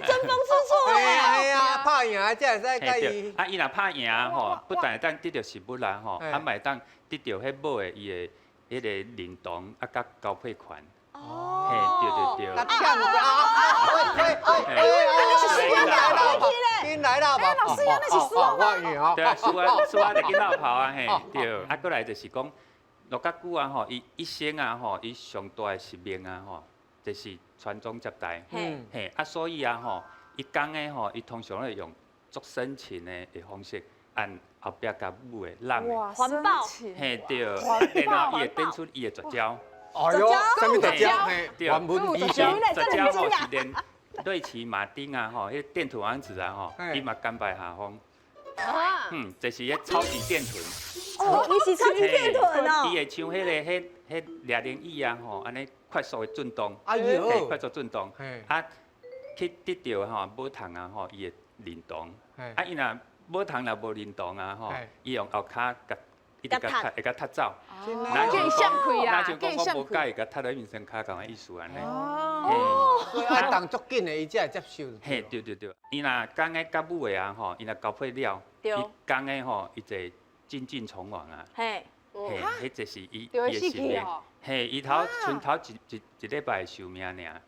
爭風吃醋。嘿啊嘿啊，拍贏才會使佮伊。啊，伊若拍贏吼，不但會當得著食物啦吼，啊嘛會當得著彼母的伊的彼個認同啊，佮交配權。哦。嘿，對對對。啊，忝啊！喂喂喂，緊來落跑，緊來落跑。老師，那是輸啊！我贏。對啊，輸啊，輸啊，就緊落跑啊，嘿，對。啊，過來就是講，鹿角龜啊吼，伊一生啊吼，伊上大的使命啊吼，就是傳宗接代。嘿，啊，所以啊吼，伊公的吼，伊通常會用足深情的方式，按後壁共母的攬的。環抱。嘿，對。然後伊會展出伊的絕招。哎喲，啥物絕招？對，原文醫生。絕招吼是連瑞奇馬丁啊吼，彼電豚王子啊吼，伊嘛甘拜下風。嗯，就是彼超級電豚。哦，伊是超級電豚哦。伊會像彼个彼獵靈椅啊吼，按呢快速的震動。哎喲。快速震動。啊，去得著吼母蟲啊吼，伊會認同。啊，伊若母蟲若無認同啊吼，伊用後跤共一直共踢，會共踢走。叫伊閃開啊！若像講我無佮意，共踢佇面身跤仝的意思按呢。哦。所以愛動足緊的，伊才會接受。嘿，對對對，伊若公的佮母的啊吼，伊若交配了，伊公的吼，伊就精盡蟲亡啊。嘿，彼就是伊伊的壽命。嘿，伊頭賰頭一禮拜的壽命爾。